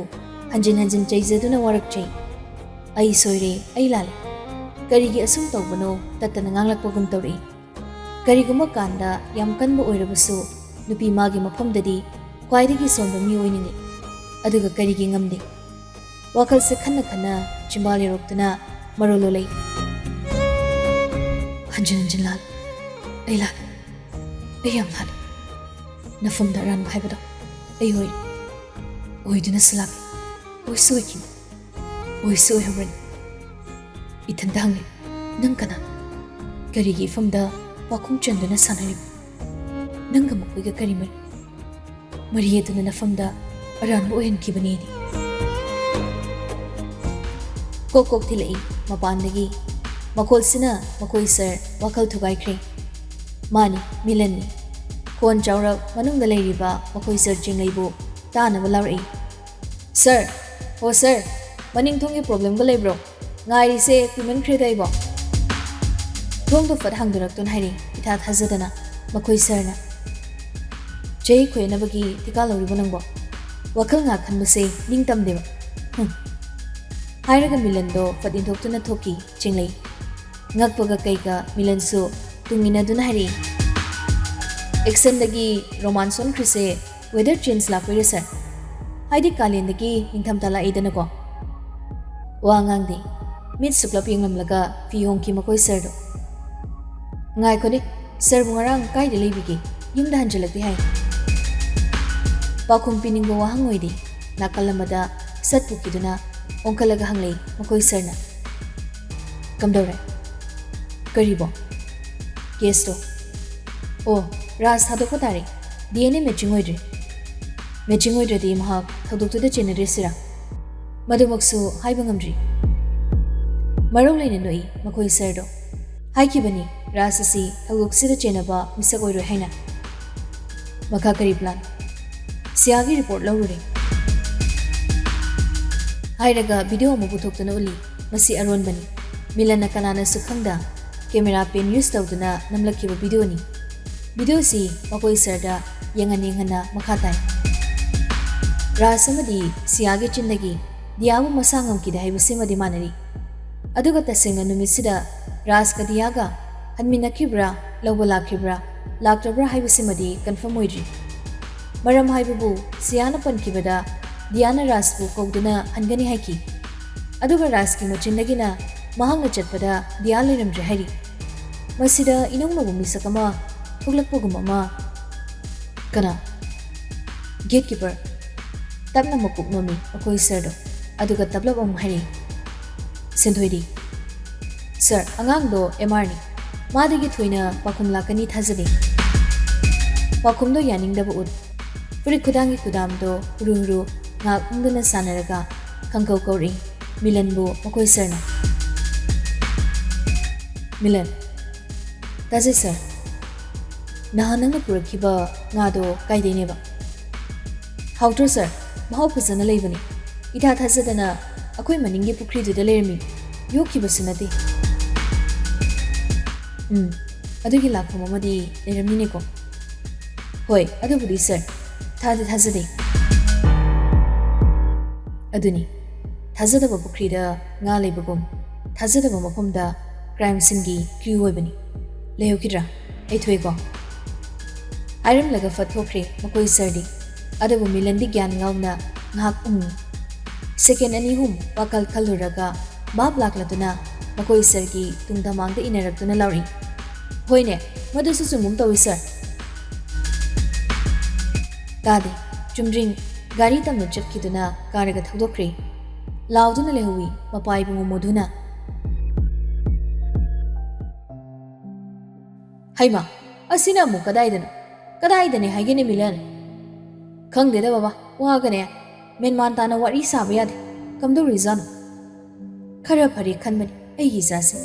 ꯍꯟꯖꯤꯟ ꯍꯟꯖꯤꯟ ꯆꯩꯖꯗꯨꯅ ꯋꯥꯔꯛꯆꯩ꯫ "ꯑꯩ ꯁꯣꯏꯔꯦ, ꯑꯩ ꯂꯥꯜꯂꯦ꯫ ꯀꯔꯤꯒꯤ ꯑꯁꯨꯝ ꯇꯧꯕꯅꯣ?" ꯇꯠꯇꯅ ꯉꯥꯡꯂꯛꯄꯒꯨꯝ ꯇꯧꯔꯛꯏ꯫ ꯀꯔꯤꯒꯨꯝꯕ ꯀꯥꯟꯗ ꯌꯥꯝ ꯀꯟꯕ ꯑꯣꯏꯔꯕꯁꯨ ꯅꯨꯄꯤ ꯃꯥꯒꯤ ꯃꯐꯝꯗꯗꯤ ꯈ꯭ꯋꯥꯏꯗꯒꯤ ꯁꯣꯟꯕ ꯃꯤ ꯑꯣꯏꯅꯤꯡꯏ꯫ ꯑꯗꯨꯒ ꯀꯔꯤꯒꯤ ꯉꯝꯗꯦ? ꯋꯥꯈꯜꯁꯦ ꯈꯟꯅ ꯈꯟꯅ ꯆꯤꯝꯕꯥꯜ ꯌꯧꯔꯛꯇꯨꯅ ꯃꯔꯣꯜ ꯂꯣꯜꯂꯛꯏ꯫ "ꯍꯟꯖꯤꯟ ꯍꯟꯖꯤꯟ ꯂꯥꯜꯂꯦ꯫ ꯑꯩ ꯂꯥꯜꯂꯦ꯫ ꯑꯩ ꯌꯥꯝ ꯂꯥꯜꯂꯦ꯫ ꯅꯐꯝꯗ ꯑꯔꯥꯟꯕ ꯍꯥꯏꯕꯗꯣ ꯑꯩ ꯑꯣꯏꯔꯦ꯫ ꯑꯣꯏꯗꯨꯅꯁꯨ ꯂꯥꯛꯂꯦ꯫ ꯑꯣꯏꯁꯨ ꯑꯣꯏꯈꯤꯅꯤ꯫ ꯑꯣꯏꯁꯨ ꯑꯣꯏꯍꯧꯔꯅꯤ꯫ ꯏꯊꯟꯗ ꯍꯪꯂꯤ, ꯅꯪ ꯀꯅꯥ? ꯀꯔꯤꯒꯤ ꯏꯐꯝꯗ ꯋꯥꯈꯣꯡ ꯆꯟꯗꯨꯅ ꯁꯥꯟꯅꯔꯤꯕ? ꯅꯪꯒ ꯃꯈꯣꯏꯒ ꯀꯔꯤ ꯃꯔꯤ? ꯃꯔꯤ ꯑꯗꯨꯅ ꯅꯐꯝꯗ ꯑꯔꯥꯟꯕ ꯑꯣꯏꯍꯟꯈꯤꯕꯅꯦꯗꯤ꯫" ꯀꯣꯛ ꯀꯣꯛ ꯊꯤꯜꯂꯛꯏ ꯃꯄꯥꯟꯗꯒꯤ꯫ ꯃꯈꯣꯜꯁꯤꯅ ꯃꯈꯣꯏ ꯁꯥꯔ ꯋꯥꯈꯜ ꯊꯨꯒꯥꯏꯈ꯭ꯔꯦ꯫ ꯃꯥꯅꯤ, ꯃꯤꯂꯟꯅꯤ꯫ ꯈꯣꯟ ꯆꯥꯎꯔꯞ ꯃꯅꯨꯡꯗ ꯂꯩꯔꯤꯕ ꯃꯈꯣꯏ ꯁꯥꯔ ꯆꯤꯡꯂꯩꯕꯨ ꯇꯥꯅꯕ ꯂꯥꯎꯔꯛꯏ꯫ "ꯁꯥꯔ, ꯑꯣ ꯁꯥꯔ, ꯃꯅꯤꯡ ꯊꯣꯡꯒꯤ ꯄ꯭ꯔꯣꯕ꯭ꯂꯦꯝꯒ ꯂꯩꯕ꯭ꯔꯣ? ꯉꯥꯏꯔꯤꯁꯦ ꯀꯨꯏꯃꯟꯈ꯭ꯔꯦꯗ ꯑꯩꯕꯣ꯫" ꯊꯣꯡꯗꯣ ꯐꯠ ꯍꯥꯡꯗꯣꯔꯛꯇꯨꯅ ꯍꯥꯏꯔꯛꯏ ꯏꯊꯥ ꯊꯥꯖꯗꯅ ꯃꯈꯣꯏ ꯁꯥꯔꯅ꯫ ꯆꯍꯤ ꯈꯣꯏꯅꯕꯒꯤ ꯊꯤꯀꯥ ꯂꯧꯔꯤꯕꯣ ꯅꯪꯕꯣ? ꯋꯥꯈꯜ ꯉꯥꯛ ꯈꯟꯕꯁꯦ ꯅꯤꯡꯇꯝꯗꯦꯕ꯫ ꯍꯨꯝ꯫ ꯍꯥꯏꯔꯒ ꯃꯤꯂꯟꯗꯣ ꯐꯠ ꯏꯟꯊꯣꯛꯇꯨꯅ ꯊꯣꯛꯈꯤ ꯆꯦꯡꯂꯩ꯫ ꯉꯛꯄꯒ ꯀꯩꯒ ꯃꯤꯂꯟꯁꯨ ꯇꯨꯡ ꯏꯟꯅꯗꯨꯅ ꯍꯥꯏꯔꯛꯏ, "ꯑꯦꯛꯁꯟꯗꯒꯤ ꯔꯣꯃꯥꯟꯁ ꯑꯣꯟꯈ꯭ꯔꯤꯁꯦ weather change ꯂꯥꯛꯄꯩꯔ ꯁꯥꯔ? ꯍꯥꯏꯗꯤ ꯀꯥꯂꯦꯟꯗꯒꯤ ꯅꯤꯡꯊꯝꯊꯥ ꯂꯥꯛꯏꯗꯅꯀꯣ?" ꯋꯥ ꯉꯥꯡꯗꯦ꯫ ꯃꯤꯠ ꯁꯨꯛꯂꯞ ꯌꯦꯡꯂꯝꯂꯒ ꯐꯤ ꯍꯣꯡꯈꯤ ꯃꯈꯣꯏ ꯁꯥꯔꯗꯣ꯫ "ꯉꯥꯏꯈꯣꯅꯦ, ꯁꯥꯔꯕꯨ ꯉꯔꯥꯡ ꯀꯥꯏꯗ ꯂꯩꯕꯤꯒꯦ? ꯌꯨꯝꯗ ꯍꯟꯖꯤꯜꯂꯛꯇꯦ ꯍꯥꯏ?" ꯄꯥꯎꯈꯨꯝ ꯄꯤꯅꯤꯡꯕ ꯋꯥꯍꯪ ꯑꯣꯏꯗꯦ꯫ ꯅꯥꯀꯜ ꯑꯃꯗ ꯁꯠ ꯄꯨꯈꯤꯗꯨꯅ ꯑꯣꯟꯈꯠꯂꯒ ꯍꯪꯂꯛꯏ ꯃꯈꯣꯏ ꯁꯥꯔꯅ꯫ "ꯀꯝꯗꯧꯔꯦ? ꯀꯔꯤꯕꯣ?" "ꯀꯦꯁꯇꯣ?" "ꯑꯣ, ꯔꯥꯖ ꯊꯥꯗꯣꯛꯄ ꯇꯥꯔꯦ꯫ ꯗꯤ ꯑꯦꯟ ꯑꯦ ꯃꯦꯆꯤꯡ ꯑꯣꯏꯗ꯭ꯔꯦ꯫" "ꯃꯦꯆꯤꯡ ꯑꯣꯏꯗ꯭ꯔꯗꯤ ꯃꯍꯥꯛ ꯊꯧꯗꯣꯛꯇꯨꯗ ꯆꯦꯟꯅꯗ꯭ꯔꯤꯁꯤꯔꯥ?" "ꯃꯗꯨꯃꯛꯁꯨ ꯍꯥꯏꯕ ꯉꯝꯗ꯭ꯔꯤ꯫" ꯃꯔꯧ ꯂꯩꯅ ꯅꯣꯛꯏ ꯃꯈꯣꯏ ꯁꯥꯔꯗꯣ꯫ "ꯍꯥꯏꯈꯤꯕꯅꯤ, ꯔꯥꯖ ꯑꯁꯤ ꯊꯧꯗꯣꯛꯁꯤꯗ ꯆꯦꯟꯅꯕ ꯃꯤꯁꯛ ꯑꯣꯏꯔꯣꯏ ꯍꯥꯏꯅ꯫" "ꯃꯈꯥ ꯀꯔꯤ ꯄ꯭ꯂꯥꯟ?" "ꯁꯤꯌꯥꯒꯤ ꯔꯤꯄꯣꯔꯠ ꯂꯧꯔꯨꯔꯦ꯫" ꯍꯥꯏꯔꯒ ꯚꯤꯗꯤꯑꯣ ꯑꯃ ꯄꯨꯊꯣꯛꯇꯨꯅ ꯎꯠꯂꯤ꯫ "ꯃꯁꯤ ꯑꯔꯣꯟꯕꯅꯤ꯫" ꯃꯤꯂꯟꯅ ꯀꯅꯥꯅꯁꯨ ꯈꯪꯗ ꯀꯦꯃꯦꯔꯥ ꯄꯦꯟ ꯌꯨꯁ ꯇꯧꯗꯨꯅ ꯅꯝꯂꯛꯈꯤꯕ ꯚꯤꯗꯤꯑꯣꯅꯤ꯫ ꯚꯤꯗꯤꯑꯣꯁꯤ ꯃꯈꯣꯏ ꯁꯥꯔꯗ ꯌꯦꯡꯍꯟ ꯌꯦꯡꯍꯟꯅ ꯃꯈꯥ ꯇꯥꯏ꯫ ꯔꯥꯖ ꯑꯃꯗꯤ ꯁꯤꯌꯥꯒꯤ ꯆꯤꯟꯗꯒꯤ ꯗꯤꯌꯥꯕꯨ ꯃꯁꯥ ꯉꯝꯈꯤꯗꯦ ꯍꯥꯏꯕꯁꯤꯃꯗꯤ ꯃꯥꯟꯅꯔꯤ꯫ ꯑꯗꯨꯒ ꯇꯁꯦꯡꯅ ꯅꯨꯃꯤꯠꯁꯤꯗ ꯔꯥꯖꯀ ꯗꯤꯌꯥꯒ ꯍꯟꯃꯤꯟꯅꯈꯤꯕ꯭ꯔꯥ, ꯂꯧꯕ ꯂꯥꯛꯈꯤꯕ꯭ꯔꯥ, ꯂꯥꯛꯇꯕ꯭ꯔꯥ ꯍꯥꯏꯕꯁꯤꯃꯗꯤ ꯀꯟꯐꯔꯝ ꯑꯣꯏꯗ꯭ꯔꯤ꯫ ꯃꯔꯝ ꯍꯥꯏꯕꯕꯨ ꯁꯤꯌꯥꯅ ꯄꯟꯈꯤꯕꯗ ꯗꯤꯌꯥꯅ ꯔꯥꯖꯄꯨ ꯀꯧꯗꯨꯅ ꯍꯟꯒꯅꯤ ꯍꯥꯏꯈꯤ꯫ ꯑꯗꯨꯒ ꯔꯥꯖꯀꯤ ꯃꯆꯤꯟꯗꯒꯤꯅ ꯃꯍꯥꯛꯅ ꯆꯠꯄꯗ ꯗꯤꯌꯥ ꯂꯩꯔꯝꯗ꯭ꯔꯦ ꯍꯥꯏꯔꯤ꯫ ꯃꯁꯤꯗ ꯏꯅꯧ ꯅꯧꯕ ꯃꯤꯁꯛ ꯑꯃ ꯊꯣꯛꯂꯛꯄꯒꯨꯝ ꯑꯃ꯫ "ꯀꯅꯥ?" "Gatekeeper." ꯇꯞꯅ ꯃꯀꯣꯛ ꯅꯣꯝꯃꯤ ꯃꯈꯣꯏ ꯁꯥꯔꯗꯣ, ꯑꯗꯨꯒ ꯇꯞꯂꯞ ꯑꯃꯨꯛ ꯍꯥꯏꯔꯛꯏ, "ꯁꯦꯟꯊꯣꯏꯗꯤ?" "ꯁꯥꯔ, ꯑꯉꯥꯡꯗꯣ ꯑꯦꯝ ꯑꯥꯔꯅꯤ꯫ ꯃꯥꯗꯒꯤ ꯊꯣꯏꯅ ꯄꯥꯎꯈꯨꯝ ꯂꯥꯛꯀꯅꯤ ꯊꯥꯖꯗꯦ꯫" ꯄꯥꯎꯈꯨꯝꯗꯣ ꯌꯥꯅꯤꯡꯗꯕ ꯎꯠ꯫ ꯐꯨꯔꯤꯠ ꯈꯨꯗꯥꯡꯒꯤ ꯈꯨꯗꯥꯝꯗꯣ ꯍꯨꯔꯨ ꯍꯨꯔꯨ ꯉꯥꯛ ꯎꯪꯗꯨꯅ ꯁꯥꯟꯅꯔꯒ ꯈꯪꯀꯧ ꯀꯧꯔꯛꯏ ꯃꯤꯂꯟꯕꯨ ꯃꯈꯣꯏ ꯁꯥꯔꯅ꯫ "ꯃꯤꯂꯟ꯫" "ꯇꯥꯖꯩ ꯁꯥꯔ꯫" "ꯅꯍꯥꯟ ꯅꯪꯅ ꯄꯨꯔꯛꯈꯤꯕ ꯉꯥꯗꯣ ꯀꯥꯏꯗꯩꯅꯦꯕ?" "ꯍꯥꯎꯇ꯭ꯔꯣ ꯁꯥꯔ? ꯃꯍꯥꯎ ꯐꯖꯅ ꯂꯩꯕꯅꯤ꯫ ꯏꯊꯥ ꯊꯥꯖꯗꯅ ꯑꯩꯈꯣꯏ ꯃꯅꯤꯡꯒꯤ ꯄꯨꯈ꯭ꯔꯤꯗꯨꯗ ꯂꯩꯔꯝꯃꯤ꯫ ꯌꯣꯛꯈꯤꯕꯁꯨ ꯅꯠꯇꯦ꯫" "ꯎꯝ, ꯑꯗꯨꯒꯤ ꯂꯥꯛꯐꯝ ꯑꯃꯗꯤ ꯂꯩꯔꯝꯃꯤꯅꯦꯀꯣ꯫" "ꯍꯣꯏ, ꯑꯗꯨꯕꯨꯗꯤ ꯁꯥꯔ, ꯊꯥꯗꯤ ꯊꯥꯖꯗꯦ꯫ ꯑꯗꯨꯅꯤ, ꯊꯥꯖꯗꯕ ꯄꯨꯈ꯭ꯔꯤꯗ ꯉꯥ ꯂꯩꯕꯒꯨꯝ, ꯊꯥꯖꯗꯕ ꯃꯐꯝꯗ ꯀ꯭ꯔꯥꯏꯝ ꯁꯤꯟꯒꯤ ꯀ꯭ꯂꯨ ꯑꯣꯏꯕꯅꯤ꯫ ꯂꯩꯍꯧꯈꯤꯗ꯭ꯔꯥ? ꯑꯩ ꯊꯣꯛꯏꯀꯣ?" ꯍꯥꯏꯔꯝꯂꯒ ꯐꯠ ꯊꯣꯛꯈ꯭ꯔꯦ ꯃꯈꯣꯏ ꯁꯥꯔꯗꯤ꯫ ꯑꯗꯨꯕꯨ ꯃꯤꯂꯟꯗꯤ ꯒ꯭ꯌꯥꯟ ꯉꯥꯎꯅ ꯉꯥꯏꯍꯥꯛ ꯎꯪꯉꯤ꯫ ꯁꯦꯀꯦꯟ ꯑꯅꯤ ꯑꯍꯨꯝ ꯋꯥꯈꯜ ꯈꯜꯂꯨꯔꯒ ꯚꯥꯞ ꯂꯥꯛꯂꯗꯨꯅ ꯃꯈꯣꯏ ꯁꯥꯔꯒꯤ ꯇꯨꯡꯗ ꯃꯥꯡꯗ ꯏꯟꯅꯔꯛꯇꯨꯅ ꯂꯥꯎꯔꯛꯏ, "ꯍꯣꯏꯅꯦ, ꯃꯗꯨꯁꯨ ꯆꯨꯝꯒꯨꯝ ꯇꯧꯏ ꯁꯥꯔ꯫" ꯇꯥꯗꯦ꯫ ꯆꯨꯝꯗ꯭ꯔꯤꯡ ꯒꯥꯔꯤ ꯇꯝꯅ ꯆꯠꯈꯤꯗꯨꯅ ꯀꯥꯔꯒ ꯊꯧꯗꯣꯛꯈ꯭ꯔꯦ꯫ ꯂꯥꯎꯗꯨꯅ ꯂꯩꯍꯧꯏ ꯃꯄꯥ ꯏꯕꯨꯡꯉꯣ ꯃꯣꯗꯨꯅ꯫ "ꯍꯩꯃꯥ, ꯑꯁꯤꯅ ꯑꯃꯨꯛ ꯀꯗꯥꯏꯗꯅꯣ? ꯀꯗꯥꯏꯗꯅꯦ ꯍꯥꯏꯒꯦꯅꯦ ꯃꯤꯂꯟ?" "ꯈꯪꯗꯦꯗ ꯕꯕꯥ, ꯋꯥꯒꯅꯦ꯫ ꯃꯦꯟꯃꯥꯟ ꯇꯥꯅ ꯋꯥꯔꯤ ꯁꯥꯕ ꯌꯥꯗꯦ꯫ ꯀꯝꯗꯧꯔꯤꯖꯥꯠꯅꯣ? ꯈꯔ ꯐꯔꯦ ꯈꯟꯕꯅꯤ ꯑꯩꯒꯤ ꯏꯆꯥꯁꯦ꯫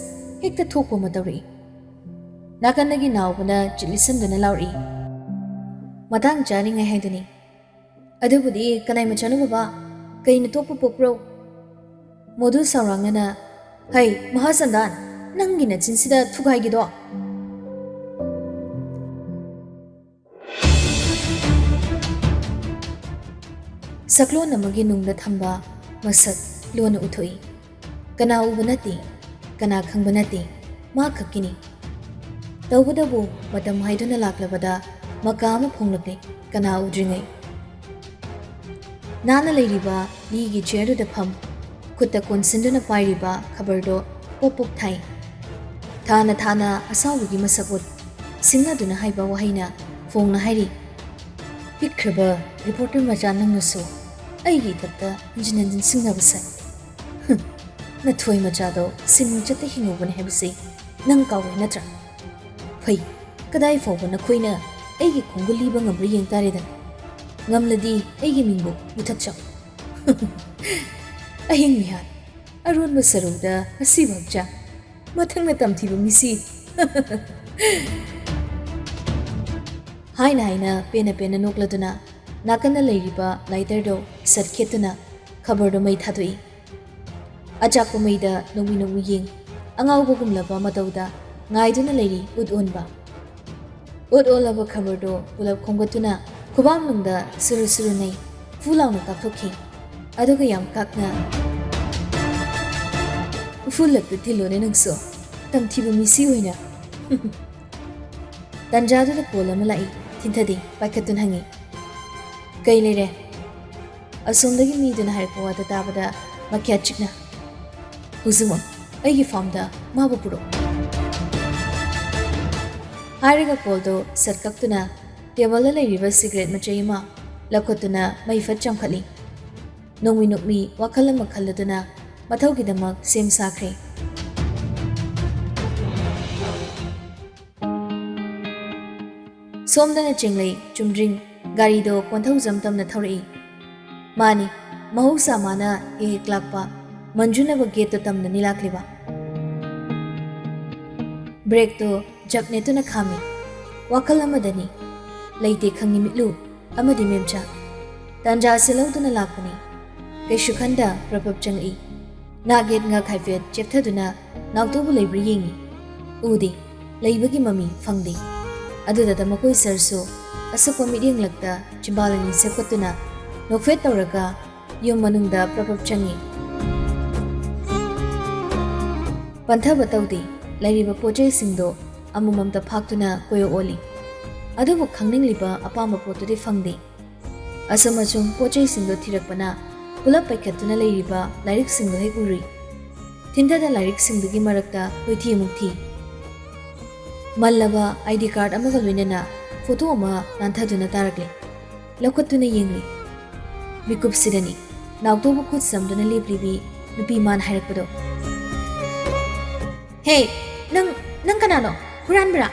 ꯍꯦꯛꯇ ꯊꯣꯛꯄ ꯑꯃ ꯇꯧꯔꯛꯏ꯫" ꯅꯥꯀꯟꯗꯒꯤ ꯅꯥꯎꯕꯅ ꯆꯤꯠ ꯂꯤꯠꯁꯟꯗꯨꯅ ꯂꯥꯎꯔꯛꯏ꯫ "ꯃꯇꯥꯡ ꯆꯥꯔꯤꯉꯩ ꯍꯥꯏꯗꯨꯅꯤ꯫ ꯑꯗꯨꯕꯨꯗꯤ ꯀꯅꯥꯏ ꯃꯆꯥꯅꯣ ꯕꯕꯥ? ꯀꯩꯅ ꯊꯣꯛꯄ ꯄꯣꯛꯄ꯭ꯔꯣ?" ꯃꯣꯗꯨ ꯁꯥꯎꯔꯥꯡꯅꯅ, "ꯍꯩ, ꯃꯍꯥꯆꯟꯗꯥꯟ, ꯅꯪꯒꯤ ꯅꯆꯤꯟꯁꯤꯗ ꯊꯨꯒꯥꯏꯒꯦꯗꯣ!" ꯁꯛꯂꯣꯟ ꯑꯃꯒꯤ ꯅꯨꯡꯗ ꯊꯝꯕ ꯃꯁꯛ ꯂꯣꯟꯅ ꯎꯠꯊꯣꯛꯏ꯫ ꯀꯅꯥ ꯎꯕ ꯅꯠꯇꯦ, ꯀꯅꯥ ꯈꯪꯕ ꯅꯠꯇꯦ, ꯃꯥ ꯈꯛꯀꯤꯅꯤ꯫ ꯇꯧꯕꯇꯕꯨ ꯃꯇꯝ ꯍꯥꯏꯗꯨꯅ ꯂꯥꯛꯂꯕꯗ ꯃꯀꯥ ꯑꯃ ꯐꯣꯡꯂꯛꯂꯦ, ꯀꯅꯥ ꯎꯗ꯭ꯔꯤꯉꯩ꯫ ꯅꯥꯟꯅ ꯂꯩꯔꯤꯕ ꯂꯤꯒꯤ ꯆꯤꯌꯔꯗꯨꯗ ꯐꯝ, ꯈꯨꯠꯇ ꯀꯣꯟꯁꯤꯟꯗꯨꯅ ꯄꯥꯏꯔꯤꯕ ꯈꯕꯔꯗꯣ ꯄꯣꯞ ꯄꯣꯞ ꯊꯥꯏ꯫ ꯊꯥꯅ ꯊꯥꯅ ꯑꯁꯥꯎꯕꯒꯤ ꯃꯁꯛ ꯎꯠ, ꯁꯤꯡꯅꯗꯨꯅ ꯍꯥꯏꯕ ꯋꯥꯍꯩꯅ ꯐꯣꯡꯅ ꯍꯥꯏꯔꯤ, "ꯄꯤꯛꯈ꯭ꯔꯕ ꯔꯤꯄꯣꯔꯇꯔ ꯃꯆꯥ ꯅꯪꯅꯁꯨ ꯑꯩꯒꯤ ꯏꯊꯛꯇ ꯍꯟꯖꯤꯟ ꯍꯟꯖꯤꯟ ꯁꯤꯡꯅꯕ ꯁꯥꯏ꯫ ꯍꯨꯝ, ꯅꯊꯣꯏ ꯃꯆꯥꯗꯣ ꯁꯤꯟ ꯆꯠꯇ ꯍꯤꯡꯍꯧꯕꯅꯤ ꯍꯥꯏꯕꯁꯤ ꯅꯪ ꯀꯥꯎꯔꯦ ꯅꯠꯇ꯭ꯔꯥ? ꯐꯩ, ꯀꯗꯥꯏ ꯐꯥꯎꯕ ꯅꯈꯣꯏꯅ ꯑꯩꯒꯤ ꯈꯣꯡꯒꯨꯜ ꯂꯤꯕ ꯉꯝꯕ꯭ꯔꯥ ꯌꯦꯡ ꯇꯥꯔꯦꯗꯅ꯫ ꯉꯝꯂꯗꯤ ꯑꯩꯒꯤ ꯃꯤꯡꯕꯨ ꯃꯨꯊꯠꯆꯧ꯫" ꯑꯍꯤꯡ ꯃꯤꯍꯥꯠ, ꯑꯔꯣꯟꯕ ꯁꯔꯧꯗ ꯑꯁꯤꯕ ꯍꯛꯆꯥꯡ꯫ ꯃꯊꯪꯅ ꯇꯝꯊꯤꯕ ꯃꯤꯁꯤ꯫ ꯍꯥꯏꯅ ꯍꯥꯏꯅ ꯄꯦꯟꯅ ꯄꯦꯟꯅ ꯅꯣꯛꯂꯗꯨꯅ ꯅꯥꯀꯟꯗ ꯂꯩꯔꯤꯕ ꯂꯥꯏꯇꯔꯗꯣ ꯁꯠ ꯈꯦꯠꯇꯨꯅ ꯈꯕꯔꯗꯣ ꯃꯩ ꯊꯥꯗꯣꯛꯏ꯫ ꯑꯆꯥꯛꯄ ꯃꯩꯗ ꯅꯣꯛꯃꯤ ꯅꯣꯛꯃꯤ ꯌꯦꯡ, ꯑꯉꯥꯎꯕ ꯍꯨꯝꯂꯕ ꯃꯇꯧꯗ ꯉꯥꯏꯗꯨꯅ ꯂꯩꯔꯤ ꯎꯠ ꯑꯣꯟꯕ꯫ ꯑꯣꯠ ꯑꯣꯜꯂꯕ ꯈꯕꯔꯗꯣ ꯄꯨꯂꯞ ꯈꯣꯝꯒꯠꯇꯨꯅ ꯈꯨꯕꯥꯛꯅꯨꯡꯗ ꯁꯨꯔꯨ ꯁꯨꯔꯨ ꯅꯩ, ꯐꯨ ꯂꯥꯎꯅ ꯀꯥꯞꯊꯣꯛꯈꯤ꯫ ꯑꯗꯨꯒ ꯌꯥꯝ ꯀꯥꯛꯅ ꯐꯨꯜꯂꯛꯇ ꯊꯤꯜꯂꯣꯅꯦ ꯅꯪꯁꯨ, ꯇꯝꯊꯤꯕ ꯃꯤꯁꯤ ꯑꯣꯏꯅ꯫ ꯇꯟꯖꯥꯗꯨꯗ ꯀꯣꯜ ꯑꯃ ꯂꯥꯛꯏ꯫ ꯊꯤꯟꯊꯗꯦ, ꯄꯥꯏꯈꯠꯇꯨꯅ ꯍꯪꯉꯤ, "ꯀꯩ ꯂꯩꯔꯦ?" ꯑꯁꯣꯝꯗꯒꯤ ꯃꯤꯗꯨꯅ ꯍꯥꯏꯔꯛꯄ ꯋꯥꯗꯨ ꯇꯥꯕꯗ ꯃꯈ꯭ꯌꯥꯠ ꯆꯤꯛꯅ, "ꯍꯧꯖꯤꯛꯃꯛ ꯑꯩꯒꯤ ꯐꯥꯝꯗ ꯃꯥꯕꯨ ꯄꯨꯔꯛꯎ!" ꯍꯥꯏꯔꯒ ꯀꯣꯜꯗꯨ ꯁꯠ ꯀꯛꯇꯨꯅ ꯇꯦꯕꯜꯗ ꯂꯩꯔꯤꯕ ꯁꯤꯒꯔꯦꯠ ꯃꯆꯩ ꯑꯃ ꯂꯧꯈꯠꯇꯨꯅ ꯃꯩ ꯐꯠ ꯆꯝꯈꯠꯂꯤ꯫ ꯅꯣꯡꯃꯤ ꯅꯣꯛꯃꯤ ꯋꯥꯈꯜ ꯑꯃ ꯈꯜꯂꯗꯨꯅ ꯃꯊꯧꯒꯤꯗꯃꯛ ꯁꯦꯝ ꯁꯥꯈ꯭ꯔꯦ꯫ ꯁꯣꯝꯗꯅ ꯆꯦꯡꯂꯩ ꯆꯨꯝꯗ꯭ꯔꯤꯡ ꯒꯥꯔꯤꯗꯣ ꯀꯣꯟꯊꯧꯖꯝ ꯇꯝꯅ ꯊꯧꯔꯛꯏ꯫ ꯃꯥꯅꯤ, ꯃꯍꯧꯁꯥ ꯃꯥꯅ ꯍꯦꯛ ꯍꯦꯛ ꯂꯥꯛꯄ ꯃꯟꯖꯨꯅꯕ ꯒꯦꯠꯇꯣ ꯇꯝꯅꯅꯤ ꯂꯥꯛꯂꯤꯕ꯫ ꯕ꯭ꯔꯦꯛꯇꯣ ꯖꯞ ꯅꯦꯠꯇꯨꯅ ꯈꯥꯝꯃꯤ꯫ ꯋꯥꯈꯜ ꯑꯃꯗꯅꯤ꯫ ꯂꯩꯇꯦ ꯈꯪꯉꯤ ꯃꯤꯠꯂꯨ ꯑꯃꯗꯤ ꯃꯦꯝꯆꯥ꯫ ꯇꯥꯟꯖꯥꯁꯦ ꯂꯧꯗꯨꯅ ꯂꯥꯛꯄꯅꯤ꯫ ꯀꯩꯁꯨ ꯈꯟꯗ ꯄ꯭ꯔꯞ ꯄ꯭ꯔꯞ ꯆꯪꯂꯛꯏ꯫ ꯅꯥꯛ ꯌꯦꯠ ꯉꯛ ꯍꯥꯏꯐꯦꯠ ꯆꯦꯞꯊꯗꯨꯅ ꯅꯥꯎꯇꯣꯕꯨ ꯂꯩꯕ꯭ꯔꯥ ꯌꯦꯡꯉꯤ꯫ ꯎꯗꯦ꯫ ꯂꯩꯕꯒꯤ ꯃꯃꯤ ꯐꯪꯗꯦ꯫ ꯑꯗꯨꯗꯇ ꯃꯈꯣꯏ ꯁꯔꯁꯨ ꯑꯁꯛꯄ ꯃꯤꯠꯌꯦꯡꯂꯛꯇ ꯆꯤꯝꯕꯥꯜ ꯑꯅꯤ ꯁꯦꯞꯀꯠꯇꯨꯅ ꯅꯣꯛꯐꯦꯠ ꯇꯧꯔꯒ ꯌꯨꯝ ꯃꯅꯨꯡꯗ ꯄ꯭ꯔꯞ ꯄ꯭ꯔꯞ ꯆꯪꯉꯤ꯫ ꯄꯟꯊꯕ ꯇꯧꯗꯦ꯫ ꯂꯩꯔꯤꯕ ꯄꯣꯠ ꯆꯩꯁꯤꯡꯗꯣ ꯑꯃꯃꯝꯇ ꯐꯥꯛꯇꯨꯅ ꯀꯣꯏꯑꯣ ꯑꯣꯜꯂꯤ꯫ ꯑꯗꯨꯕꯨ ꯈꯪꯅꯤꯡꯂꯤꯕ ꯑꯄꯥꯝꯕ ꯄꯣꯠꯇꯨꯗꯤ ꯐꯪꯗꯦ꯫ ꯑꯁꯨꯝ ꯑꯁꯨꯝ ꯄꯣꯠ ꯆꯩꯁꯤꯡꯗꯣ ꯊꯤꯔꯛꯄꯅ ꯄꯨꯂꯞ ꯄꯩꯈꯠꯇꯨꯅ ꯂꯩꯔꯤꯕ ꯂꯥꯏꯔꯤꯛꯁꯤꯡꯗꯣ ꯍꯦꯛ ꯎꯔꯨꯏ꯫ ꯊꯤꯟꯊꯗ ꯂꯥꯏꯔꯤꯛꯁꯤꯡꯗꯨꯒꯤ ꯃꯔꯛꯇ ꯀꯣꯏꯊꯤ ꯑꯃꯨꯛ ꯊꯤ꯫ ꯃꯜꯂꯕ ꯑꯥꯏ ꯗꯤ ꯀꯥꯔꯗ ꯑꯃꯒ ꯂꯣꯏꯅꯅ ꯐꯣꯇꯣ ꯑꯃ ꯅꯥꯟꯊꯗꯨꯅ ꯇꯥꯔꯛꯂꯦ꯫ ꯂꯧꯈꯠꯇꯨꯅ ꯌꯦꯡꯂꯤ꯫ ꯃꯤꯀꯨꯞꯁꯤꯗꯅꯤ ꯅꯥꯎꯇꯣꯕꯨ ꯈꯨꯠ ꯆꯝꯗꯨꯅ ꯂꯦꯞꯂꯤꯕꯤ ꯅꯨꯄꯤ ꯃꯥꯅ ꯍꯥꯏꯔꯛꯄꯗꯣ꯫ "ꯍꯦ, ꯅꯪ, ꯅꯪ ꯀꯅꯥꯅꯣ? ꯍꯨꯔꯥꯟꯕꯔꯥ?"